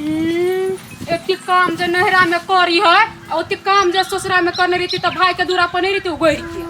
एते काम जे नैहरा में करी है आ ओते काम जे ससुरा में करने रहती तऽ भाई के दूरा पर नहीं रहती उगैर के।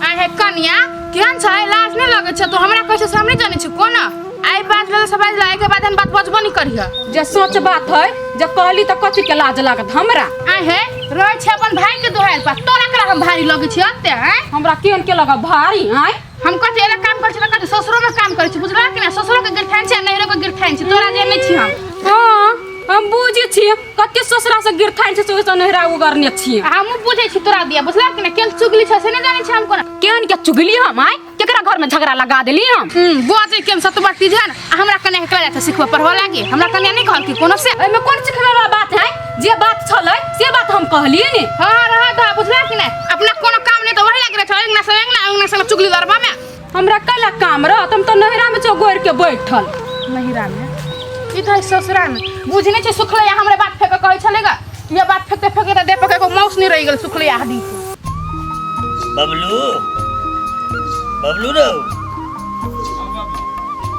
आय हे कनिया, केहन छै? लाज नहि लगै छै? तो हमरा कहै छै से हम नहि जानै छी कोना। आइ बात भेल से बाजल, आइ के बाद हम बात बजबो नहि करिह। जे सोच बात है जे कहली तऽ कथी के लाज लागत हमरा? आय हे रहै छै अपन भाई के दोहाइल पर, तोरा करा हम भारी लगै छी अते? आय हमरा केहन के लगब भारी? आय हम कथी एला काम करै छी तऽ कथी ससुरो में काम करै छी, बुझला कि ना? ससुरो के गिरथाइन छी आ नैहरो के गिरथाइन छी, तोरा जे नहि छी हम। हाँ, हम बुझै छी कते ससुरा से गिरथाइन छै से ओहिसँ नैहरा उगरने छी। हमहूँ बुझै छी तोरा दिया, बुझला कि ना? केहन चुगली छै से नहि जानै छी हम कोना। केहन के चुगली हम? आय केकरा घर में झगड़ा लगा देली हम? बजै के सत बात तीजन आ हमरा कन्या के कला जाय सिखबऽ पढ़बऽ लागी। हमरा कन्या नहि कहलकी कोनो से। एहिमे कोन सिखबै वाला बात है? जे बात छलै से बात हम कहलियै ने। हाँ रह दह, बुझला कि नहि? अपना कोनो काम नहि तऽ वही लागि रहल छै, अंगना से अंगना, अंगना से चुगली लड़बा में। हमरा कैला काम रहत? हम तऽ नैहरा में छौ गोरि के बैठल। नैहरा में? ई तऽ है ससुरा में। बुझने छै सुखलै हमरे बात फेक कहै छलै गा। ये बात फेकते फेकते देह पर एगो मौस नहीं रहि गेल सुखलै हड्डी के। बबलू, बबलू रो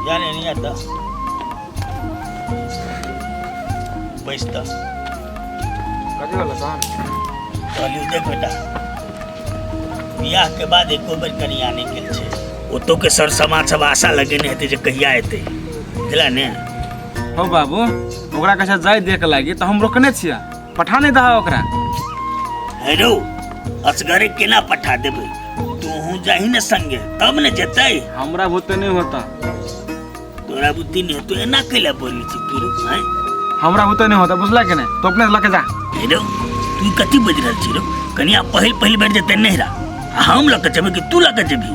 जाने नहीं आता बैस त। कथी भेलै तहन? कहलियौ देख बेटा, बियाह के बाद एको बेर कनिया नहि गेल छै। ओतौ के सर समाज सब आशा लगेने हेतै जे कहिया एतै, बुझला ने? हो बाबू, ओकरा कहै छै जाय देख लागी तऽ हम रोकने छियै, पठा नहि दह ओकरा। हे रौ, असगरे केना पठा देबै? तोहूँ जाही ने संगे तब ने जेतै। हमरा बुते नहि होता। तोरा बुद्धि नहीं तो एना कैला बोली छी तू रो हैं? हमरा बुते नहीं होता, बुझला कि नहीं? तो अपने से लके जा। हे रो, तू कथी बज रहल छी रो? कनिया पहिल पहिल बेर जेतै नहिरा आ हम लके जेबै कि तू लके जेबही?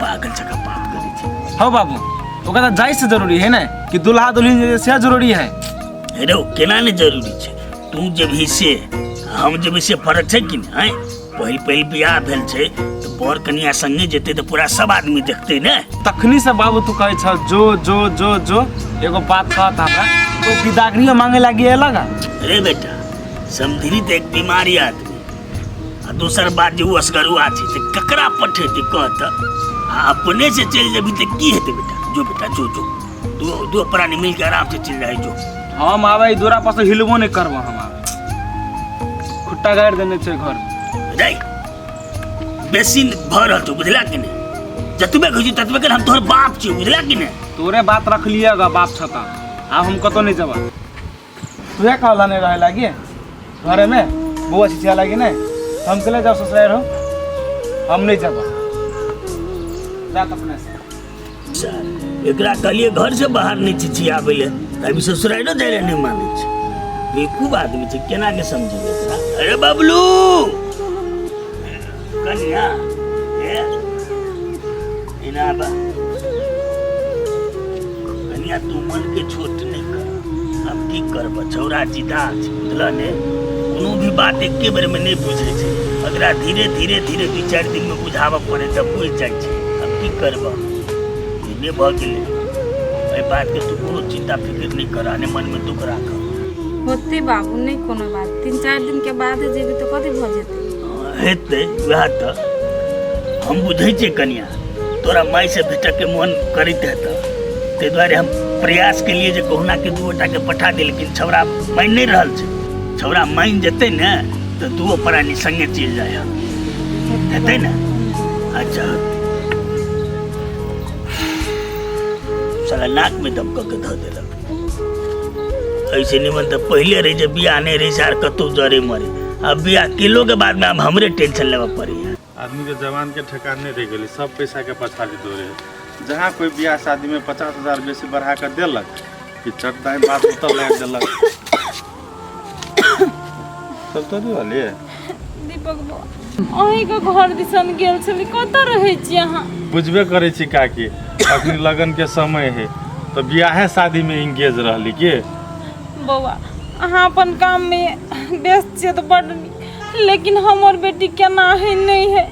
पागल जकाँ बात करै छी। हो बाबू, ओकरा तऽ जाइ से जरूरी है ने कि दुल्हा दुल्हन जे से जरूरी है? हे रो, केना ने जरूरी छै? तू जेबही से हम जेबै से फर्क छै कि नहि? पहिल पहिल बियाह भेल छै तऽ बर कनिया संगे जेतै तऽ पूरा सब आदमी देखतै ने। तखनी से बाबू तू कहै छ जो जो जो जो, एगो बात कहत हमरा तो बिदागरियो मांगे लागी अलग। अरे बेटा, समधिरी तऽ एक बीमारी आदमी आ दोसर बात जे ओ असगरुआ छै तऽ ककरा पठेतै कह तऽ? आ अपने से चलि जेबही तऽ की हेतै बेटा? जो बेटा जो, जो दो दो प्राणी मिलके आराम से चलि जाइ जो। हम आबै दूरा पर से हिलबो नहि करबो, हम आबै खुट्टा गाड़ि देने छै घर में। रे बेसी भऽ रहल छौ, बुझला कि नहि? जतबे कहै छी ततबे कर, हम तोहर बाप छियौ, बुझला कि नहि? तोरे बात रख लिअ गा बाप छता, आब हम कतौ नहि जेबा। तुहे कहला नहीं रहे लागी घरे में बउआ छिछिया लागी नहीं, हम चले जाओ ससुराल हो, हम नहीं जेबा, जा अपने से। सर, एकरा कहलिए घर से बाहर नहीं छिछियाबै ले तऽ अभी ससुरालो जाइ लए नहि मानै छै। बेवकूफ आदमी छै, केना के समझेबै एकरा? अरे बबलू कनिया, ए एना बा कनिया, तू मन के छोट नहीं कर। अब की करब, छौड़ा जिदा छै, बुझल ने? कोनो भी बात एके बेर में नहीं बुझै छै, एकरा धीरे धीरे धीरे 2-4 दिन में बुझाबऽ पड़े तऽ बुझि जाइ छै। अब की करब, एने भऽ गेलै। एहि बात के तू कोनो चिंता फिक्र नहीं कर, ने मन में दुख राख। होते बाबू, नहीं कोनो बात, 3-4 दिन के बाद जेबी तऽ कथी भऽ जेतै? हेतै वएह तऽ हम बुझै छियै कनिया, तोरा माय से भेटऽ के मन करैत हेतऽ, ताहि दुआरे हम प्रयास केलिए जे कहुना के 2 गोटा के पठा दे, लेकिन छौड़ा मानि नहि रहल छै। छौड़ा मानि जेतै ने तऽ 2 प्राणी संगे चलि जाइ हेतै ने? अच्छा, साला नाक में दम कऽ के धऽ देलक। ऐसे निमन तऽ पहिले रहै जे बियाह नहि रहै से आर कतहु जरे मरे, अब बियाह केलो के बाद में आब हमरे टेंशन लेबऽ पड़ैया। आदमी के जवान के ठेकान नहीं रह गेलै, सब पैसा के पछाड़ी दौड़े है। जहाँ कोई बियाह शादी में 50,000 बेसी बढ़ा कर देलक कि चट दाई बात उतर लाग देलक। सब तो नहीं वाली है। दीपक बा, अहीं के घर दिसन गेल छली, कतऽ रहै छी अहाँ? बुझबे करै छी काकी, अखनी लगन के समय है तो बियाहे शादी में इंगेज रहली के। बौआ, अहाँ अपन काम में व्यस्त छियै तऽ बड्ड नीक, लेकिन हमर बेटी केना है नहीं है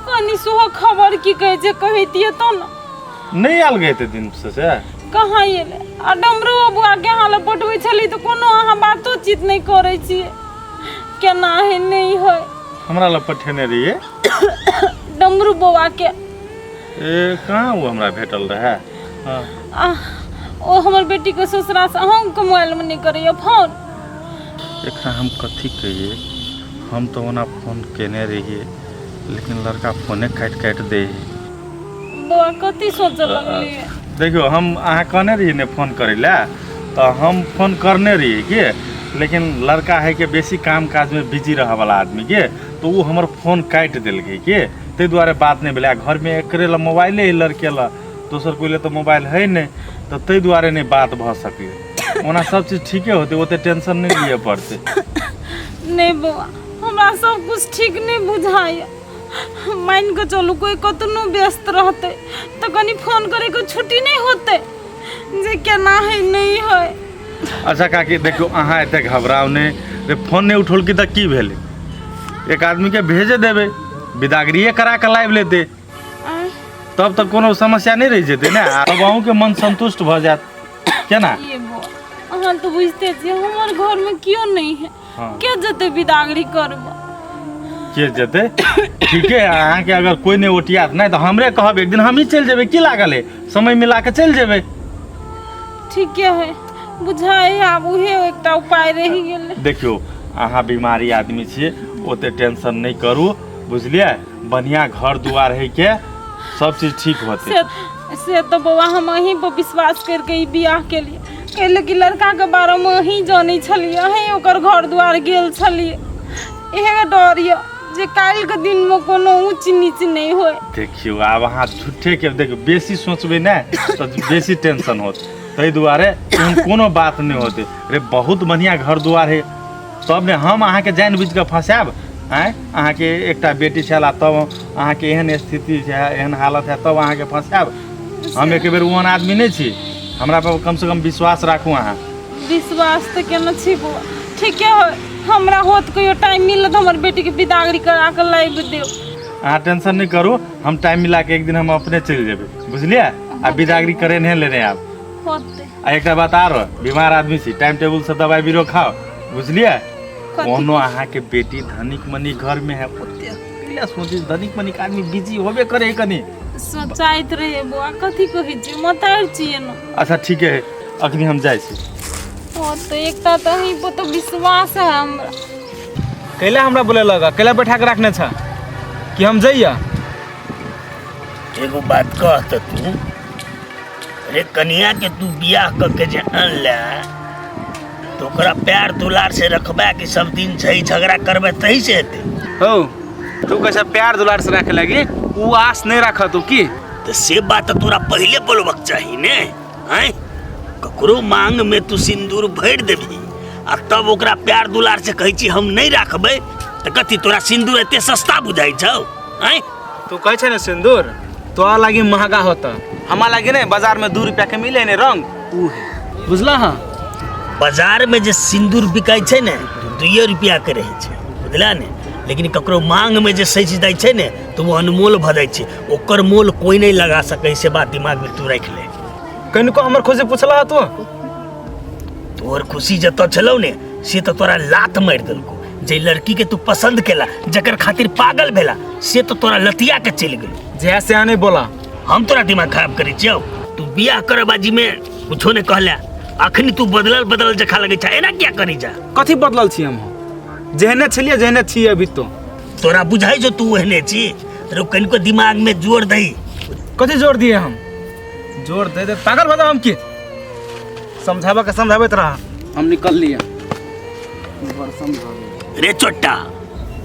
कनी सेहो खबर की कहै छै कहितियै तऽ ने। नहीं आयल गए एते दिन से से? कहाँ एलै? आ डमरू बौआ के अहाँ लग पठबै छली तऽ कोनो अहाँ बातोचीत नहि करै छियै, केना है नहीं है। हमरा लग पठेने रहियै डमरू बौआ के। ए कहाँ वो हमरा भेटल रहे? हाँ। आ ओ हमर बेटीके ससुरासँ अहूँके मोबाइलमे नहि करैए फोन। एकरा हम कथी कहिए, हम तऽ ओना फोन केने रहिए लेकिन लड़का फोने काटि काटि दै है। बौआ कथी सोचऽ लगलियै? देखियौ, हम अहाँ कहने रहियै ने फोन करै लए, तऽ हम फोन करने रहियै कि, लेकिन लड़का है के बेसी काम काजमे बिजी रहऽवला आदमी के, तऽ ओ हमर फोन काटि देलकै के, ताहि दुआरे बात नहि भेलै। आ घरमे एकरे लए मोबाइले है लड़के लए, दोसर कोइ लए तऽ मोबाइल है नहि, तऽ ताहि दुआरे नहि बात भऽ सकलै। ओना सब चीज ठीके होतै, ओते टेंशन नहि लिअ पड़तै। नहि बौआ, हमरा सब कुछ ठीक नहि बुझाइए। मानि कऽ चलू कोइ कतनो व्यस्त रहतै तऽ कनि फोन करैके छुट्टी नहि होतै जे केना है नहि है। अच्छा काकी, देखियौ अहाँ एते घबराउ नहि। रे फोन नहि उठौलकै तऽ की भेलै, एक आदमीके भेजे देबै, विदागरिए करा कऽ लाबि लेतै, तब तऽ कोनो समस्या नहि रहि जेतै ने, आ तब अहूँके मन संतुष्ट भऽ जायत। केना ये बौआ, अहाँ तऽ बुझिते छियै हमर घरमे केओ नहि है। हाँ। के जेतै विदागरी करबऽ? के जेतै? ठीके है, अहाँके अगर कोइ नहि ओटियात नहि तऽ हमरे कहब, एक दिन हमही चलि जेबै, की लागल है, समय मिला कऽ चलि जेबै। ठीके है, बुझाइ है आब उहे एकटा उपाय रहि गेलै। देखियौ, अहाँ बीमारी आदमी छियै, ओते टेंशन नहि करू, बुझलियै? बढ़िआँ घर दुआर है के सब चीज ठीक होतै। से तऽ बौआ हम अहीं पर विश्वास करिके ई बियाह केलियै, कैले कि लड़काके बारेमे अहीं जानै छलियै, अहीं ओकर घर दुआर गेल छलियै। इहे डर यऽ जे काल्हिके दिनमे कोनो ऊँच नीच नहि होय। देखियौ, आब अहाँ झूठेके देखियौ बेसी सोचबै ने तऽ बेसी टेंशन होत, ताहि दुआरे एहन कोनो बात नहि होतै। रे बहुत बढ़िआँ घर दुआर है, तब ने हम अहाँके जानि बुझि कऽ फँसायब? आँय, अहाँके एकटा बेटी छल आ तब अहाँके एहन स्थिति छै, एहन हालत है, तब अहाँके फँसायब? हम एक बेर ओहन आदमी नहि छी, हमरा पर कमसँ कम विश्वास राखू अहाँ। विश्वास तऽ केने छी बौआ, ठीके होय, हमरा होत कहियो टाइम मिलत हमर बेटीके विदागरी करा कऽ लाबि देब। अहाँ टेंशन नहि करू, हम टाइम मिला के एक दिन हम अपने चलि जेबै, बुझलियै? आ विदागरी करेने लेने आयब। होतै। आ एकटा बात आरो, बीमार आदमी छी, टाइम टेबुल से दवाई बीरो खाओ, बुझलियै? कथी? कोनो अहाँके बेटी धनिक मनिक घर में है, ओते पहिले सोची धनिक मनिक आदमी बिजी होबे करे है कनी। सोचाइत रहे बौआ, कथी कहै छियै, मतारि छियै ने। अच्छा ठीके है, अखनी हम जाइ छी। ओ तऽ एकटा तऽ अहीं पर तऽ विश्वास है हमरा। कैला हमरा बोले लगा, कैला बैठा के रखने छ कि हम जइया? एगो बात कह तऽ तू रे, कनिया के तू बियाह कऽ के जे अनले तऽ ओकरा प्यार दुलार से रखबे कि सब दिन छै झगड़ा करबे तही से हेतै? हो, तू कैसे प्यार दुलार से रखे लगी, उ आस नहीं रख तू की? तऽ से बात तऽ तोरा पहिले बोलबक चाही ने। आँय, ककरो मांग में तू सिंदूर भरि देबही आ तब ओकरा प्यार दुलार से कहै छी हम नहि राखबै, तऽ कथी तोरा सिंदूर एते सस्ता बुझाइ छौ? आँय, तू कहै छै ने सिंदूर तोरा लागी महंगा होता, हमारा लागी नहीं, बाजार में 2 रुपया के मिले ने रंग ऊ है, बुझला? हाँ, बाजार में जे सिंदूर बिकाइ छै ने 2 रुपया के रहै छै, बुझला ने? लेकिन ककरो मांग में जे सजि जाइ छै ने तऽ ओ अनमोल भऽ जाइ छै, ओकर मोल कोइ नहि लगा सकै, से बात दिमाग में तू राखि ले। कनिको हमर खुशी पूछला तू? तोहर खुशी जतऽ छलौ ने से तऽ तोरा लात मारि देलकौ। जे लड़की के तू पसंद केला, जकर खातिर पागल भेला, से तो तोरा लतिया के चलि गेलो। जया से नहीं बोला। हम तोरा दिमाग खराब करै छियौ? तू बियाह करऽ बाजी में कुछो नहीं कहला, अखनी तू बदलल बदलल जखा लगै छै, एना किया करै जा? कथी बदलल छी हम? जेहने छलियै जेहने छी अभी। तो तोरा बुझाइ छौ तू ओहने छी? रो कनिको दिमाग में जोर दही। कथी जोर दिए हम? जोर दे दे पागल भऽ जाब हम की? समझाबऽ के समझाबैत रह। हम निकल लिए। रे चोट्टा,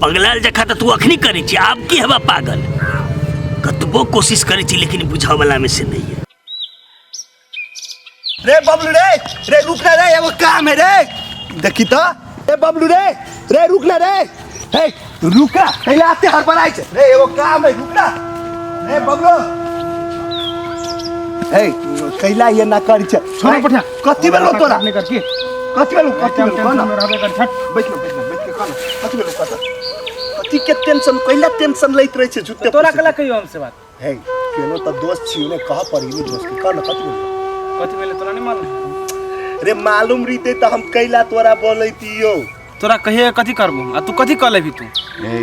पगलाल जखा तऽ तू अखनी करै छी, आब की हेबा पागल? कतबो कोशिश करै छी लेकिन बुझऽ वाला में से नहीं है। रे बबलू रे, रे रुक ना रे, एगो काम है रे, देखी तो। रे बबलू रे, रे रुक ना रे, हे रुक ना, पहले आते हड़बड़ाई छे रे, एगो काम है, रुक ना रे बबलू। हे कैला ये ना करी छे? छोड़ पठिया। कथी भेलो तोरा? नहीं कर की कथी भेलो? कथी भेलो? टेंशन में रहबे कर, छट। बैठ ना, बैठ ना, बैठ के कहना कथी भेलो? कथा कथी के टेंशन? कैला टेंशन लैत रहै छे झूठे? तोरा कला कहियो हमसे बात? हे केनो त दोस्त छियो ने, कह पड़ी ने दोस्त के, कह ना कथी भेलो? कथी भेलो तोरा नहीं मालूम रे? मालूम रहिते त हम कैला तोरा बोलैतियो? तोरा कहिए कथी करबो आ तू कथी कह लेबी तू? हे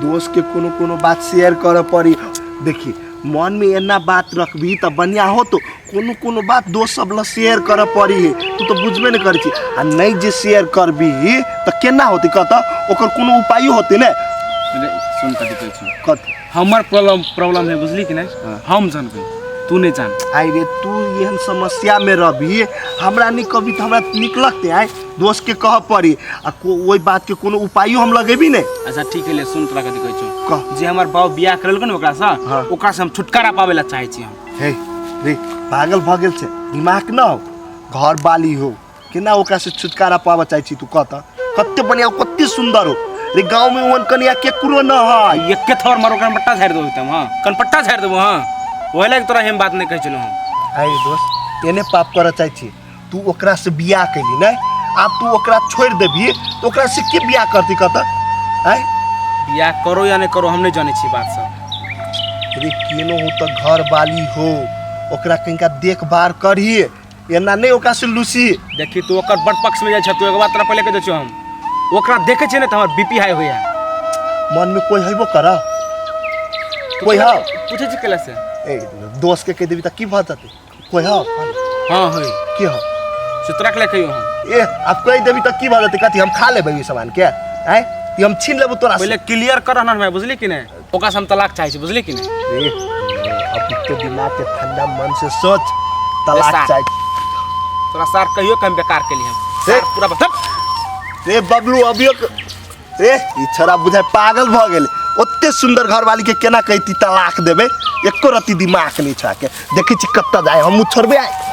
दोस्त के कोनो कोनो बात शेयर करे पड़ी। देखी मन में एना बात रखबी तऽ बढ़िया होतो। कोनो कोनो बात दोस्त सब लग शेयर करऽ पड़ी है, तू तऽ बुझबे नहि करै छी। आ नहि जे शेयर करबी तऽ केना होतै कह तऽ? ओकर कोनो उपायो होतै ने? अरे सुन, कथी कहै छी? कथी? हमर प्रॉब्लम प्रॉब्लम है, बुझली कि नहीं? हम जानबै, तू नहीं जान। आइ रे, तू एहन समस्या में रहबी, हमरा नहीं कभी तऽ हमरा नीक लगतै? आइ दोस्त के कहऽ पड़ी आ ओहि बात के कोनो उपायो हम लगेबी ने। अच्छा ठीक है, ले सुन, तोरा कथी कहै छौ। कह। जे हमर बाप बियाह करेलको ने ओकरा से, हाँ। ओकरा से हम छुटकारा पावे ला चाहै छी हम। हे रे, पागल भऽ गेल छै? दिमाग न हो, घर बाली हो, केना ओकरा से छुटकारा पाबऽ चाहै छी तू? कह तऽ, कते बढ़िया, कते सुंदर हो रे, गाँव में ओहन कनिया केकरो न है। एके थर मारो, कनपट्टा झाड़ि देबो एकदम। हाँ, कनपट्टा झाड़ि देबो। हाँ, ओहि लागि तोरा हम बात नहि कहै छलहुँ हम। आइ दोस्त, एने पाप करऽ चाहै छी तू? ओकरा से बियाह कैली नहि, आब तू ओकरा छोड़ि देबही तऽ ओकरा से के बियाह करती? कह तऽ आइ। बियाह करो या नहि करो, हम नहि जानै छी बात सब। रे, केनो हो तऽ घर बाली हो, ओकरा कनिका देखभाल करही, एना नहि ओकरा से लूसी। देखी, तू ओकर बड़ पक्ष में जाइ छ तू। एक बात तोरा पहिले कहि दै छियौ, हम ओकरा देखै छियै ने तऽ हमर बीपी हाई होइया। मन में कोई हेबो कर, कोई हौ? पूछै छी कैला से? ए, दोस्त के कहि देबी तऽ की भऽ जेतै? कोई हौ? हाँ, होइ। की हौ? से तोरा के कहियो हम? ए, आब कहि देबी तऽ की भऽ जेतै? कथी हम खा लेबै ई सामान के? आँय, ई हम छीन लेबो तोरा से? पहिले क्लियर कर ना भाई, बुझली कि नहि? ओकरा से हम तलाक चाहै छी, बुझली कि नहि? ए, अब तो दिमाग के ठंडा मन से सोच, तलाक सार। चाही? तोरा सार कहियो के हम बेकार केली हम ए। सार पूरा बता। रे बबलू, अभियो रे, ई छोरा बुझाय पागल भऽ गेल। ओते सुंदर घरवाली के केना कहती तलाक देबै? एको रत्ती दिमाग नहीं छा के। देखै छी कतऽ जाय, हमहूँ छोड़बै आइ।